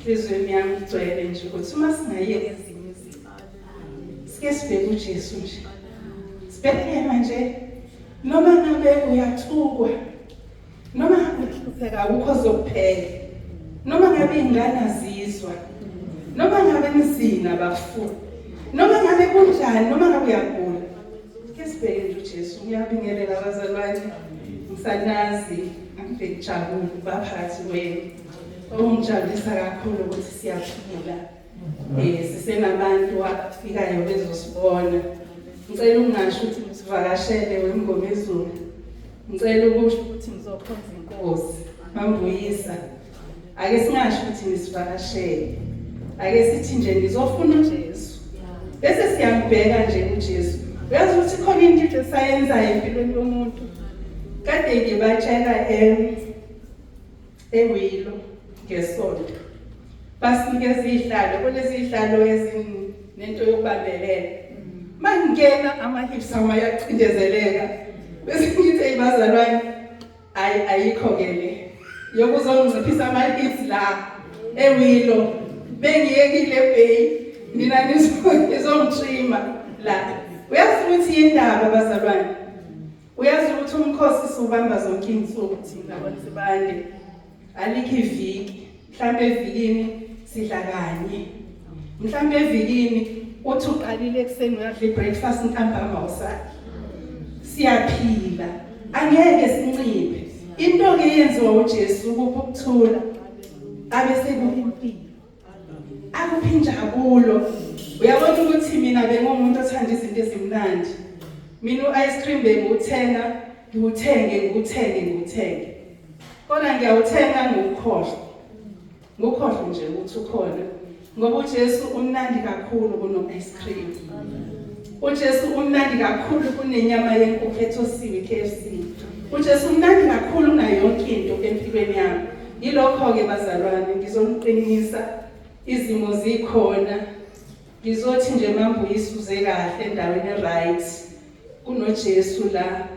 Enhliziyweni yami kugcwele nje ukuthi uma singayeka ezinye izinto, sike sibheke uJesu nje, sibheke yena nje. Noma ngabe uyathukwa, noma ngabe uhlupheka, akukho zokuphela, noma ngabe ingane azizwa, noma ngabe emzini abakufuni, noma ngabe kunjani, noma ngabe uyagula, ke sibheke nje uJesu. Ngiyabingelela abazalwane, ngisanazi angibheke jabule ukuba phakathi kwenu. Okungijabulisa kakhulu ukuthi siyaphila, sisenabantu abafikayo bezosibona. Ngicela ukungasho ukuthi ngisivakashele wemngomezulu, ngicela ukusho ukuthi ngizokhonza inkosi. Mambuyisa, ake singasho ukuthi nisivakashele, ake sithi nje ngizofuna uJesu, bese siyambheka nje uJesu. Uyazi ukuthi khona into esayenzayo empilweni yomuntu. Kade ngibatshela ewilo ngesonto, basinikeza izihlalo, kulezi zihlalo ezinento yokubambelela. Mangena ama-hips ami ayacindezeleka, bese ngithi, "Hey bazalwane, ayi, ayikho ke le yokuzonginciphisa ama-hips la ewilo. Bengiyekile bay, mina nizongitrima la." Uyazi ukuthi indaba, bazalwane, uyazi ukuthi umkhosi siwubamba zonke iy'nsuku thina kwaNsibande. Alikho iviki, mhlawumbe evikini sidla kanye, mhlawumbe evikini uthi uqalile ekuseni uyadla i-breakfast, ntambama usadla. Siyaphila, angeke sinciphe. Into-ke eyenziwa uJesu ukupha ukuthula, abe sekupha impilo, akuphi injabulo. Uyabona ukuthi mina bengumuntu othanda izinto ezimnandi. Mina u-ice cream bengiwuthenga, ngiwuthenge, ngiwuthenge, ngiwuthenge, kodwa ngiyawuthenga ngiwukhohlwa, ngukhohlwe nje ukuthi ukhona, ngoba uJesu umnandi kakhulu kuno-ice cream. UJesu umnandi kakhulu kunenyama yenkukhu ethosiwe i-KFC. UJesu umnandi kakhulu kunayo yonke into empilweni yami. Yilokho-ke bazalwane, ngizoniqinisa. Izimo zikhona. Ngizothi nje, mambuyisa, uze kahle endaweni e-right. KunoJesu la,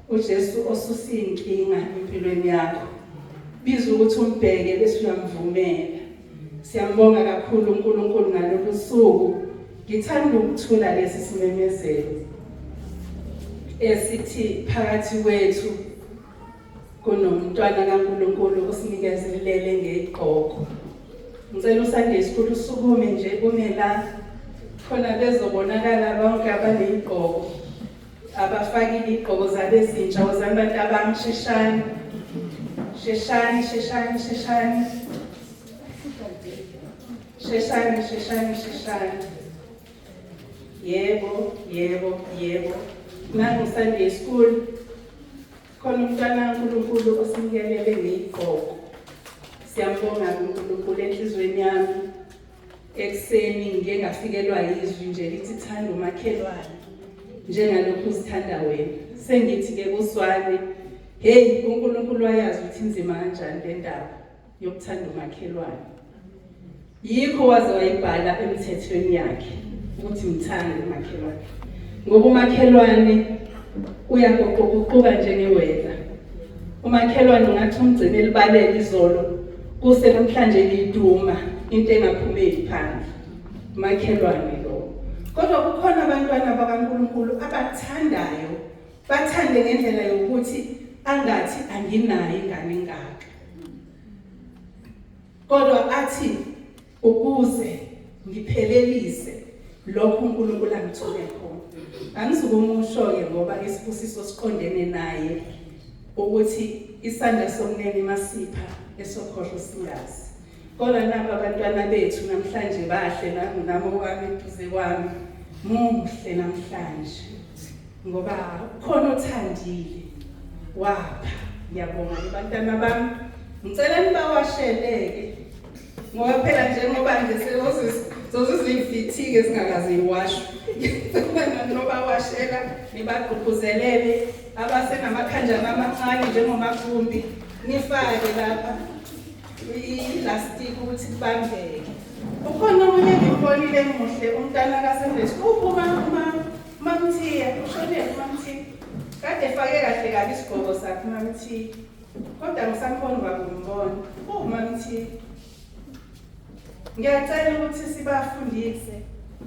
uJesu osusa iy'nkinga empilweni yakho. Biza ukuthi umbheke bese uyamvumela. Siyambonga kakhulu uNkulunkulu ngalolu suku. Ngithanda ukuthula lesi simemezelo esithi phakathi kwethu kunomntwana kaNkulunkulu osinikezelele ngegqoko. Ngicela uSunday school usukume nje, ume la khona bezobonakala bonke abaneyigqoko, abafakile igqoko zabo ezintsha. Wozani bantu abami, sheshani, sheshani, sheshani, sheshani, sheshani, sheshani, sheshani. Yebo, yebo, yebo. Nangu Sunday school, khona umntwana kaNkulunkulu osinikelele ngeyigqoko. Siyambonga uNkulunkulu. Enhliziyweni yami ekuseni ngike ngafikelwa yizwi nje lithi, "Thanda umakhelwane njengalokhu uzithanda wena." Sengithi-ke kuswane, hey, uNkulunkulu wayazi ukuthi inzima kanjani le ndaba yokuthanda umakhelwane, yikho waze wayibhala emthethweni yakhe ukuthi mthande umakhelwane, ngoba umakhelwane uyaguquguquka njenge-weather. Umakhelwane ungathi umgcine elibalele izolo, kuse namhlanje liduma into engaphumeli phandle. Umakhelwane lo. Kodwa kukhona abantwana bakaNkulunkulu abathandayo, bathande ngendlela yokuthi angathi anginayo ingane engaka, kodwa athi ukuze ngiphelelise lokho uNkulunkulu angithume khona. Angizukumusho-ke ngoba isibusiso siqondene naye, ukuthi isandla somnene masipha, esokhohlo singazi. Kodwa nabo abantwana bethu namhlanje bahle. Nami owami eduze kwami muhle namhlanje ngoba khona othandile wapha. Ngiyabonga ke bantwana bami. Ngicela nibawasheleke ngoba phela njengoba nje sozizivithike zingakaze iwashwe. Nobawashela, nibagqugquzelele abasenamakhanjana amancane njengomagumbi, nifake lapha i-elastic ukuthi kubambeke. Ukhona omunye engimbonile muhle, umntana kaSunday school, uma uMamthiya ushonele. UMamthiya kade efake kahle kabi isigqoko sakhe uMamthiya, kodwa ngisambona kwakumbona uMamthiya. Ngiyacela ukuthi sibafundise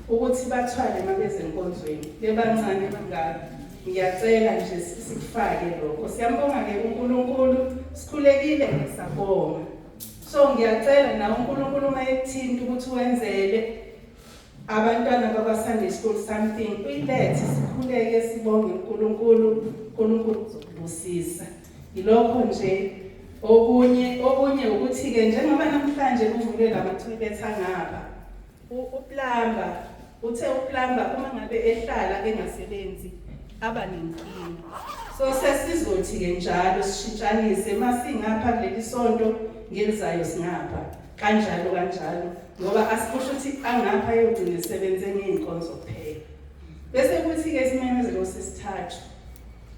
ukuthi bathwale mabeze enkonzweni bebancane kangaka. Ngiyacela nje sikufake lokho. Siyambonga ke uNkulunkulu, sikhulekile ngesabonga. So ngiyacela nawe uNkulunkulu uma ekuthinta ukuthi wenzele abantwana bakwa Sunday school something, uyilethe sikhuleke sibonge uNkulunkulu, uNkulunkulu uzokubusisa. Yilokho nje. Okunye ukuthi ke njengoba namhlanje kuvulwe lama toilet angapha, uplumber uthe uplumber uma ngabe ehlala engasebenzi aba nenkinga. So sesizothi ke njalo sishintshanise, masingapha kuleli sonto, ngelizayo singapha, kanjalo kanjalo, ngoba asikusho ukuthi angapha ayogcina esebenze ngey'nkonzo kuphela. Bese kuthi-ke isimemezelo sesithathu,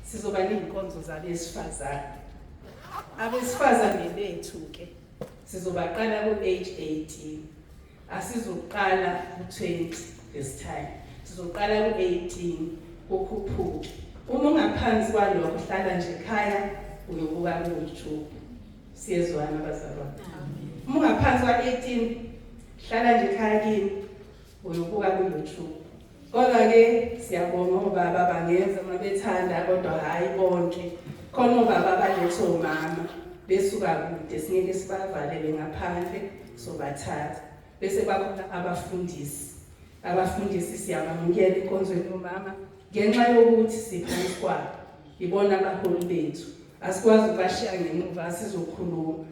sizoba ney'nkonzo zabesifazane. Abesifazane bethu-ke sizobaqala ku-age 18, asizoqala ku-20 this time, sizoqala ku-18 kukhuphuke. Uma ungaphansi kwalokho, hlala nje ekhaya uyobuka ku-YouTube. Siyezwana bazalwane? Uma ungaphansi kwa-18, hlala nje ekhaya kini uyobuka ku-YouTube. Kodwa-ke siyabonga obaba bangeza uma bethanda, kodwa hhayi bonke. Khona obaba abalethe omama besuka kude, singeke sibavalele ngaphandle, sobathatha. Bese bakhona abafundisi. Abafundisi siyabamukela enkonzweni yomama ngenxa yokuthi siphansi kwabo, ibona abaholi bethu, asikwazi ukubashiya ngemuva, sizokhuluma.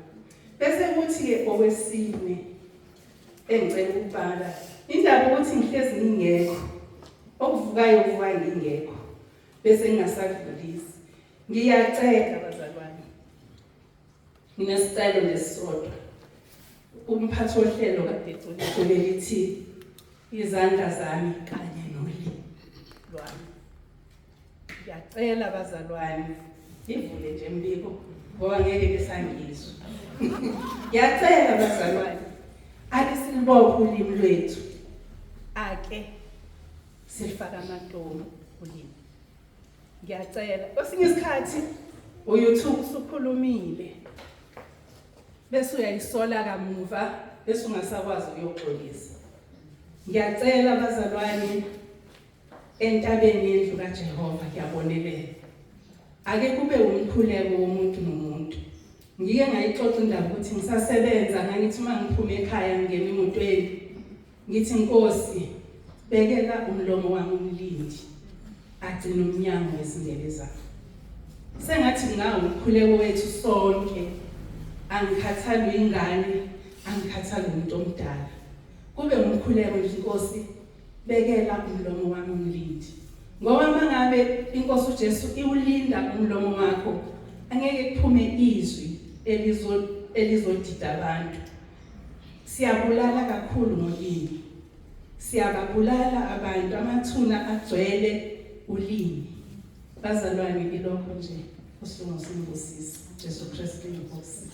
Bese kuthi-ke okwesine engicela ukubala indaba ukuthi ngihlezi ngingekho, okuvukayo kuvuka ngingekho bese ngingasadlulisi. Ngiyacela bazalwane, nginesicelo nesisodwa. Umphathi wohlelo kade ecula lithi izandla zami kanye nolimi lwami. Ngiyacela bazalwane, ivule nje mbiko ngoba ngeke besangizwa. Ngiyacela bazalwane, ake silibophe ulimi lwethu, ake silifaka amatomu ulimi. Ngiyacela, kwesinye isikhathi uyuthuka usukhulumile bese uyayisola kamuva, bese ungasakwazi ukuyoxolisa. Ngiyacela bazalwane, entabeni yendlu kaJehova kuyabonelela. Ake kube umkhuleko womuntu nomuntu. Ngike ngayixoxa indaba ukuthi ngisasebenza, ngangithi uma ngiphuma ekhaya ngingena emotweni ngithi, Nkosi, bekela umlomo wami umlindi agcine umnyango wezindebe zami. Sengathi kungawu umkhuleko wethu sonke. Angikhathali ingane, angikhathali umuntu omdala, kube umkhuleko nje, Nkosi, bekela umlomo wami umlindi, ngoba mangabe inkosi uJesu iwulinda umlomo wakho, angeke kuphume izwi elizodida abantu. Siyabulala kakhulu ngolimi, siyababulala abantu, amathuna agcwele ulimi. Bazalwane, ilokho nje. Usuku simbusise Jesu Kristu inkosi.